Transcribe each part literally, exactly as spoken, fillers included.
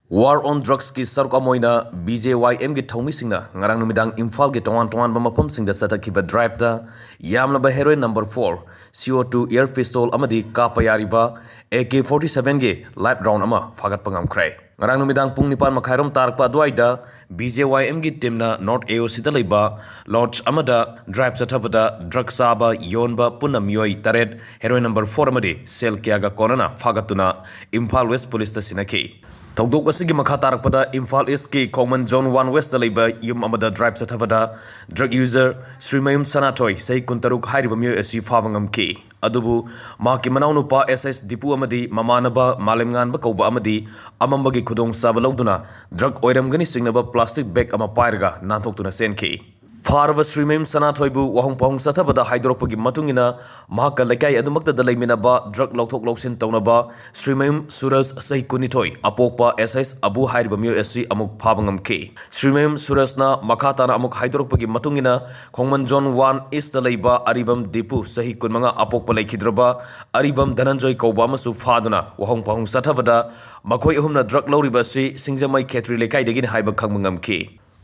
War on Drugsꯀꯤ ꯁꯔꯨꯛ ꯑꯃ ꯑꯣꯏꯅ B J Y Mꯒꯤ ꯊꯧꯃꯤꯁꯤꯡꯅ ꯉꯔꯥꯡ ꯅꯨꯃꯤꯗꯥꯡ ꯏꯝꯐꯥꯜꯒꯤ ꯇꯣꯉꯥꯟ ꯇꯣꯉꯥꯟꯕ ꯃꯐꯝꯁꯤꯡꯗ ꯆꯠꯊꯈꯤꯕ driveꯇ ꯌꯥꯝꯂꯕ heroin number four, CO two air pistol ꯑꯃꯗꯤ ꯀꯥꯞꯄ ꯌꯥꯔꯤꯕ AK forty sevenꯒꯤ live round ꯑꯃ ꯐꯥꯒꯠꯄ ꯉꯝꯈ꯭ꯔꯦ꯫ ꯉꯔꯥꯡ ꯅꯨꯃꯤꯗꯥꯡ ꯄꯨꯡ ꯅꯤꯄꯥꯟ ꯃꯈꯥꯏꯔꯣꯝ ꯇꯥꯔꯛꯄ ꯑꯗꯨꯋꯥꯏꯗ B J Y Mꯒꯤ teamꯅ North AOCꯗ ꯂꯩꯕ lodge ꯑꯃꯗ drive ꯆꯠꯊꯕꯗ drug ꯆꯥꯕ, ꯌꯣꯟꯕ ꯄꯨꯟꯅ ꯃꯤꯑꯣꯏ ꯇꯔꯦꯠ, heroin number four ꯑꯃꯗꯤ ꯁꯦꯜ ꯀꯌꯥꯒ ꯀꯣꯟꯅꯅ ꯐꯥꯒꯠꯇꯨꯅ ꯏꯝꯐꯥꯜ West Policeꯇ ꯁꯤꯟꯅꯈꯤ꯫ ꯊꯧꯗꯣꯛ ꯑꯁꯤꯒꯤ ꯃꯈꯥ ꯇꯥꯔꯛꯄꯗ ꯏꯝꯐꯥꯜ Eastꯀꯤ ꯈꯣꯡꯃꯟ Zone one Westꯇ ꯂꯩꯕ ꯌꯨꯝ ꯑꯃꯗ drive ꯆꯠꯊꯕꯗ drug user ꯁ꯭ꯔꯤꯃꯌꯨꯝ ꯁꯅꯥꯊꯣꯏ, ꯆꯍꯤ ꯀꯨꯟꯇꯔꯨꯛ, ꯍꯥꯏꯔꯤꯕ ꯃꯤꯑꯣꯏ ꯑꯁꯤ ꯐꯥꯕ ꯉꯝꯈꯤ꯫ ꯑꯗꯨꯕꯨ ꯃꯍꯥꯛꯀꯤ ꯃꯅꯥꯎꯅꯨꯄꯥ S S ꯗꯤꯄꯨ ꯑꯃꯗꯤ ꯃꯃꯥꯟꯅꯕ ꯃꯥꯂꯦꯝꯉꯥꯟꯕ ꯀꯧꯕ ꯑꯃꯗꯤ ꯑꯃꯝꯕꯒꯤ ꯈꯨꯗꯣꯡꯆꯥꯕ ꯂꯧꯗꯨꯅ drug ꯑꯣꯏꯔꯝꯒꯅꯤ ꯆꯤꯡꯅꯕ plastic bag ꯑꯃ ꯄꯥꯏꯔꯒ ꯅꯥꯟꯊꯣꯛꯇꯨꯅ ꯆꯦꯟꯈꯤ꯫ ꯐꯥꯔꯕ ꯁ꯭ꯔꯤꯃꯌꯨꯝ ꯁꯅꯥꯊꯣꯏꯕꯨ ꯋꯥꯍꯪ ꯄꯥꯎꯍꯪ ꯆꯠꯊꯕꯗ ꯍꯥꯏꯗꯣꯔꯛꯄꯒꯤ ꯃꯇꯨꯡ ꯏꯟꯅ, ꯃꯍꯥꯛꯀ ꯂꯩꯀꯥꯏ ꯑꯗꯨꯃꯛꯇꯗ ꯂꯩꯃꯤꯟꯅꯕ drug ꯂꯧꯊꯣꯛ ꯂꯧꯁꯤꯟ ꯇꯧꯅꯕ ꯁ꯭ꯔꯤꯃꯌꯨꯝ ꯁꯨꯔꯖ, ꯆꯍꯤ ꯀꯨꯟꯅꯤꯊꯣꯏ, ꯑꯄꯣꯛꯄ S S ꯑꯕꯨ ꯍꯥꯏꯔꯤꯕ ꯃꯤꯑꯣꯏ ꯑꯁꯤ ꯑꯃꯨꯛ ꯐꯥꯕ ꯉꯝꯈꯤ꯫ ꯁ꯭ꯔꯤꯃꯌꯨꯝ ꯁꯨꯔꯖꯅ ꯃꯈꯥ ꯇꯥꯅ ꯑꯃꯨꯛ ꯍꯥꯏꯗꯣꯔꯛꯄꯒꯤ ꯃꯇꯨꯡ ꯏꯟꯅ, ꯈꯣꯡꯃꯟ Zone one Eastꯇ ꯂꯩꯕ ꯑꯔꯤꯕꯝ ꯗꯤꯄꯨ, ꯆꯍꯤ ꯀꯨꯟꯃꯉꯥ, ꯑꯄꯣꯛꯄ ꯂꯩꯈꯤꯗ꯭ꯔꯕ ꯑꯔꯤꯕꯝ ꯙꯅꯟꯖꯣꯏ ꯀꯧꯕ ꯑꯃꯁꯨ ꯐꯥꯗꯨꯅ ꯋꯥꯍꯪ ꯄꯥꯎꯍꯪ ꯆꯠꯊꯕꯗ, ꯃꯈꯣꯏ ꯑꯍꯨꯝꯅ drug ꯂꯧꯔꯤꯕ ꯑꯁꯤ ꯁꯤꯡꯖꯃꯩ ꯈꯦꯇ꯭ꯔꯤ ꯂꯩꯀꯥꯏꯗꯒꯤꯅꯤ ꯍꯥꯏꯕ ꯈꯪꯕ ꯉꯝꯈꯤ꯫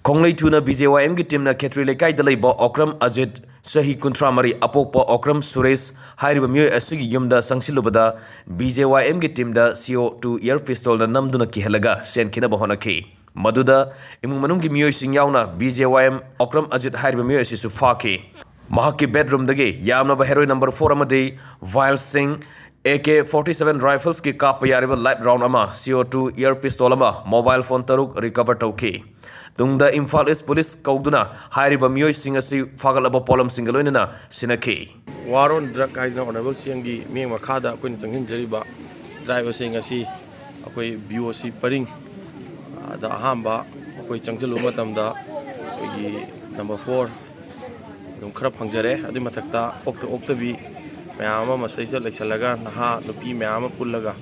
ꯈꯣꯡꯂꯩ ꯊꯨꯅ B J Y Mꯒꯤ teamꯅ ꯈꯦꯇ꯭ꯔꯤ ꯂꯩꯀꯥꯏꯗ ꯂꯩꯕ ꯑꯣꯀ꯭ꯔꯝ ꯑꯖꯤꯠ, ꯆꯍꯤ ꯀꯨꯟꯊ꯭ꯔꯥ ꯃꯔꯤ, ꯑꯄꯣꯛꯄ ꯑꯣꯀ꯭ꯔꯝ ꯁꯨꯔꯦꯁ ꯍꯥꯏꯔꯤꯕ ꯃꯤꯑꯣꯏ ꯑꯁꯤꯒꯤ ꯌꯨꯝꯗ ꯆꯪꯁꯤꯜꯂꯨꯕꯗ, B J Y Mꯒꯤ teamꯗ CO two air pistolꯅ ꯅꯝꯗꯨꯅ ꯀꯤꯍꯜꯂꯒ ꯆꯦꯟꯈꯤꯅꯕ ꯍꯣꯠꯅꯈꯤ꯫ ꯃꯗꯨꯗ ꯏꯃꯨꯡ ꯃꯅꯨꯡꯒꯤ ꯃꯤꯑꯣꯏꯁꯤꯡ ꯌꯥꯎꯅ B J Y M Okram Ajit ꯍꯥꯏꯔꯤꯕ ꯃꯤꯑꯣꯏ ꯑꯁꯤꯁꯨ ꯐꯥꯈꯤ꯫ ꯃꯍꯥꯛꯀꯤ bedroomꯗꯒꯤ ꯌꯥꯝꯂꯕ heroin number four ꯑꯃꯗꯤ vialꯁꯤꯡ, AK forty seven riflesꯀꯤ ꯀꯥꯞꯄ ꯌꯥꯔꯤꯕ live round ꯑꯃ, CO two air pistol ꯑꯃ, mobile phone ꯇꯔꯨꯛ recover ꯇꯧꯈꯤ꯫ ꯇꯨꯡꯗ ꯏꯝꯐꯥꯜ East Police ꯀꯧꯗꯨꯅ ꯍꯥꯏꯔꯤꯕ ꯃꯤꯑꯣꯏꯁꯤꯡ ꯑꯁꯤ ꯐꯥꯒꯠꯂꯕ ꯄꯣꯠꯂꯝꯁꯤꯡꯒ ꯂꯣꯏꯅꯅ ꯁꯤꯟꯅꯈꯤ꯫ War on Drug ꯍꯥꯏꯗꯅ Honourable CMꯒꯤ ꯃꯤꯠꯌꯦꯡ ꯃꯈꯥꯗ ꯑꯩꯈꯣꯏꯅ ꯆꯪꯁꯤꯟꯖꯔꯤꯕ drive ꯑꯁꯤ ꯉꯁꯤ ꯑꯩꯈꯣꯏ BOC ꯄꯔꯤꯡ, ꯑ, ꯗ ꯑꯍꯥꯟꯕ ꯑꯩꯈꯣꯏ ꯆꯪꯁꯤꯜꯂꯨꯕ ꯃꯇꯝꯗ ꯑꯩꯈꯣꯏꯒꯤ number four ꯑꯗꯨꯝ ꯈꯔ ꯐꯪꯖꯔꯦ꯫ ꯑꯗꯨꯏ ꯃꯊꯛꯇ ꯑꯣꯛꯇ ꯑꯣꯛꯇꯕꯤ ꯃꯌꯥꯝ ꯑꯃ ꯃꯁꯤꯗꯩꯁꯤꯗ ꯂꯩꯁꯜꯂꯒ ꯅꯍꯥ ꯅꯨꯄꯤ ꯃꯌꯥꯝ ꯑꯃ ꯄꯨꯜꯂꯒ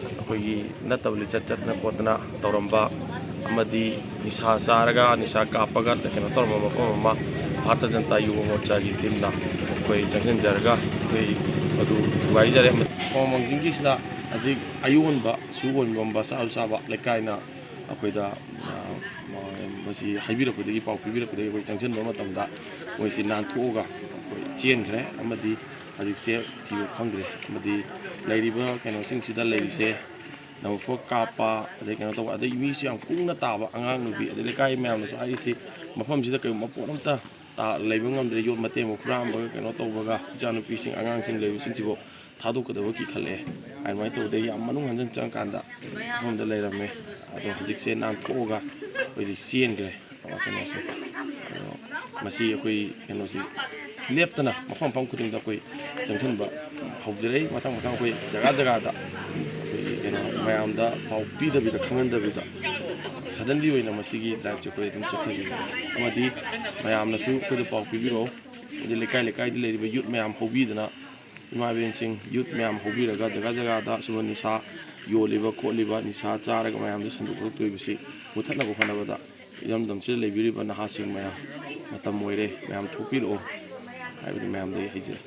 ꯑꯩꯈꯣꯏꯒꯤ ꯅꯠꯇꯕ ꯂꯤꯆꯠ ꯆꯠꯇꯅ ꯈꯣꯠꯇꯅ ꯇꯧꯔꯝꯕ ꯑꯃꯗꯤ ꯅꯤꯁꯥ ꯆꯥꯔꯒ ꯅꯤꯁꯥ ꯀꯥꯞꯄꯒ ꯀꯩꯅꯣ ꯇꯧꯔꯝꯕ ꯃꯐꯝ ꯑꯃ ꯚꯥꯔꯇ ꯖꯅꯇꯥ ꯌꯨꯕ ꯃꯣꯔꯆꯥꯒꯤ teamꯅ ꯑꯩꯈꯣꯏ ꯆꯪꯁꯤꯟꯖꯔꯒ ꯑꯩꯈꯣꯏ ꯃꯗꯨ ꯊꯨꯒꯥꯏꯖꯔꯦ꯫ ꯈꯣꯡꯃꯟ ꯃꯥꯡꯖꯤꯡꯒꯤꯁꯤꯗ ꯍꯧꯖꯤꯛ ꯑꯌꯣꯟꯕ, ꯁꯨ ꯌꯣꯟꯕ, ꯆꯥꯁꯨ ꯆꯥꯕ ꯂꯩꯀꯥꯏꯅ ꯑꯩꯈꯣꯏꯗ, ꯑ, ꯃ-, ꯃꯁꯤ ꯍꯥꯏꯕꯤꯔꯛꯄꯗꯒꯤ, ꯄꯥꯎ ꯄꯤꯕꯤꯔꯛꯄꯗꯒꯤ ꯑꯩꯈꯣꯏ ꯆꯪꯁꯤꯟꯕ ꯃꯇꯝꯗ ꯃꯣꯏꯁꯤ ꯅꯥꯟꯊꯣꯛꯑꯒ ꯑꯩꯈꯣꯏ ꯆꯦꯟꯈ꯭ꯔꯦ꯫ ꯑꯃꯗꯤ ꯍꯧꯖꯤꯛꯁꯦ ꯊꯤꯕ ꯐꯪꯗ꯭ꯔꯦ꯫ ꯑꯃꯗꯤ ꯂꯩꯔꯤꯕ ꯀꯩꯅꯣꯁꯤꯡꯁꯤꯗ ꯂꯩꯔꯤꯁꯦ ꯅꯧꯐꯣꯛ ꯀꯥꯞꯄ, ꯑꯗꯩ ꯀꯩꯅꯣ ꯇꯧꯕ, ꯑꯗꯩ ꯃꯤꯁꯨ ꯌꯥꯝ ꯀꯨꯡꯅ ꯇꯥꯕ ꯑꯉꯥꯡ ꯅꯨꯄꯤ, ꯑꯗꯩ ꯂꯩꯀꯥꯏ ꯃꯌꯥꯝꯅꯁꯨ ꯍꯥꯏꯔꯤꯁꯤ, ꯃꯐꯝꯁꯤꯗ ꯀꯔꯤꯒꯨꯝꯕ ꯄꯣꯠ ꯑꯝꯇ ꯇꯥ-, ꯂꯩꯕ ꯉꯝꯗ꯭ꯔꯦ, ꯌꯣꯠ ꯃꯇꯦꯛ ꯑꯃ ꯍꯨꯔꯥꯟꯕꯒ ꯀꯩꯅꯣ ꯇꯧꯕꯒ, ꯏꯆꯥꯅꯨꯄꯤꯁꯤꯡ, ꯑꯉꯥꯡꯁꯤꯡ ꯂꯩꯕꯁꯤꯡꯁꯤꯕꯨ ꯊꯥꯗꯣꯛꯀꯗꯕ ꯀꯤꯈꯠꯂꯛꯑꯦ꯫ ꯑꯗꯨꯃꯥꯏꯅ ꯇꯧꯗꯦ, ꯌꯥꯝ ꯃꯅꯨꯡ ꯍꯟꯖꯤꯟ ꯆꯪꯉꯀꯥꯟꯗ ꯃꯐꯝꯗ ꯂꯩꯔꯝꯃꯦ꯫ ꯑꯗꯣ ꯍꯧꯖꯤꯛꯁꯦ ꯅꯥꯟꯊꯣꯛꯑꯒ ꯑꯩꯈꯣꯏꯗꯤ ꯆꯦꯟꯈ꯭ꯔꯦ꯫ ꯑ, ꯀꯩꯅꯣꯁꯦ꯫ ꯑꯗꯣ ꯃꯁꯤ ꯑꯩꯈꯣꯏ ꯀꯩꯅꯣꯁꯤ ꯂꯦꯞꯇꯅ ꯃꯐꯝ ꯃꯐꯝ ꯈꯨꯗꯤꯡꯗ ꯑꯩꯈꯣꯏ ꯆꯪꯁꯤꯟꯕ ꯍꯧꯖꯔꯛꯏ꯫ ꯃꯊꯪ ꯃꯊꯪ ꯑꯩꯈꯣꯏ ꯖꯒꯥ ꯖꯒꯥꯗ ꯑꯩꯈꯣꯏꯒꯤ ꯀꯩꯅꯣ ꯃꯌꯥꯝꯗ ꯄꯥꯎ ꯄꯤꯗꯕꯤꯗ, ꯈꯪꯍꯟꯗꯕꯤꯗ, suddenly ꯑꯣꯏꯅ ꯃꯁꯤꯒꯤ driveꯁꯦ ꯑꯩꯈꯣꯏ ꯑꯗꯨꯝ ꯆꯠꯊꯈꯤꯕ꯫ ꯑꯃꯗꯤ ꯃꯌꯥꯝꯅꯁꯨ ꯑꯩꯈꯣꯏꯗ ꯄꯥꯎ ꯄꯤꯕꯤꯔꯛꯑꯣ꯫ ꯑꯗꯩ ꯂꯩꯀꯥꯏ ꯂꯩꯀꯥꯏꯗ ꯂꯩꯔꯤꯕ youth ꯃꯌꯥꯝ ꯍꯧꯕꯤꯗꯅ, ꯏꯃꯥ ꯏꯕꯦꯟꯁꯤꯡ, youth ꯃꯌꯥꯝ ꯍꯧꯕꯤꯔꯒ ꯖꯒꯥ ꯖꯒꯥꯗ ꯁꯨꯝꯕ ꯅꯤꯁꯥ ꯌꯣꯜꯂꯤꯕ ꯈꯣꯠꯂꯤꯕ, ꯅꯤꯁꯥ ꯆꯥꯔꯒ ꯃꯌꯥꯝꯗ ꯁꯟꯗꯣꯛꯇꯣꯏꯕꯁꯤ ꯃꯨꯊꯠꯅꯕ ꯍꯣꯠꯅꯕꯗ ꯏꯔꯝꯗꯝꯁꯤꯗ ꯂꯩꯕꯤꯔꯤꯕ ꯅꯍꯥꯁꯤꯡ ꯃꯌꯥꯝ, ꯃꯇꯝ ꯑꯣꯏꯔꯦ, ꯃꯌꯥꯝ ꯊꯣꯛꯄꯤꯔꯛꯑꯣ ꯍꯥꯏꯕꯗꯤ ꯃꯌꯥꯝꯗ ꯑꯩ ꯍꯥꯏꯖꯔꯤ꯫